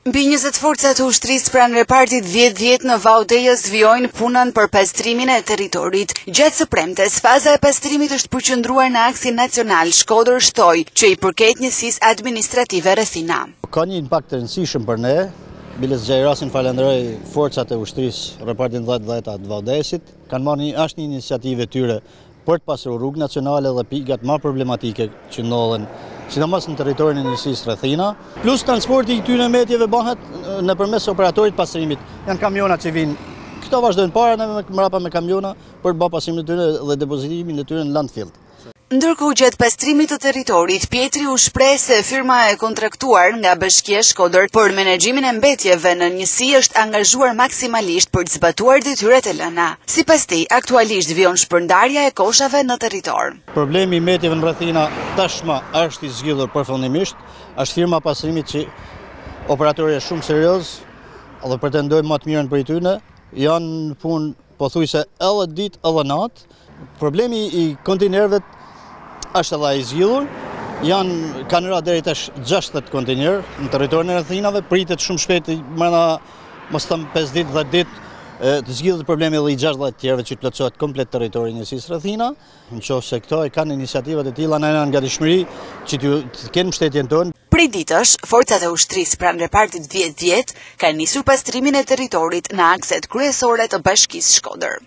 Mbi 20 forca të ushtrisë pranë repartit 10-10 në Vau Dejës vijojnë punën për pastrimin e territorit. Gjatë së premtes, faza e pastrimit është përqendruar në aksin nacional Shkodër-Shtoj, që i përket njësisë administrative Rrethina. Ka një impakt të rëndësishëm për ne, biles gjej rastin falenderoj forcat e ushtrisë repartin 10-10 të Vau Dejësit, kanë marrë një është një iniciativë e tyre për të pastruar rrugë nacionale dhe pikat më problematike që ndodhen, sidomos në territorin e njësisë Rrethina. Plus transporti i këtyre mbetjeve bëhet nëpërmes operatorit të pastrimit. Janë kamiona që vijnë, këto vazhdojnë para ne mbrapa me kamiona për të bërë pastrimin e tyre dhe depozitimin e tyre në landfill. Ndërkohë gjatë pastrimit të territorit, Pjetri u shpreh se firma e kontraktuar nga Bashkia Shkodër për menaxhimin e mbetjeve në njësi është angazhuar maksimalisht për të zbatuar detyrat e lëna. Sipas tij, aktualisht vijon shpërndarja e koshave në territor. Problemi i mbetjeve në rrethina tashmë është i zgjidhur përfundimisht. Është firma e pastrimit që operatori është shumë serioz dhe pretendojmë më të mirën prej tyre. Janë në punë pothuajse edhe ditë edhe natë. Problemi i kontejnerëve është edhe i zgjidhur. Janë kanë ra deri tash 60 kontejnerë në territorin e rrethinave, pritet shumë shpejt mbrenda mos them 5 ditë, 10 ditë të zgjidhet problemi edhe i 60 të tjerëve që të plotësohet komplet territori i njësisë rrethina. Në qoftë se këto e kanë iniciativat e tilla, na janë gatishmëri që të kenë mbështetjen tonë. Prej ditësh, forcat e ushtrisë pranë repartit 10-10 kanë nisur pastrimin e territorit në akset kryesore të Bashkisë Shkodër.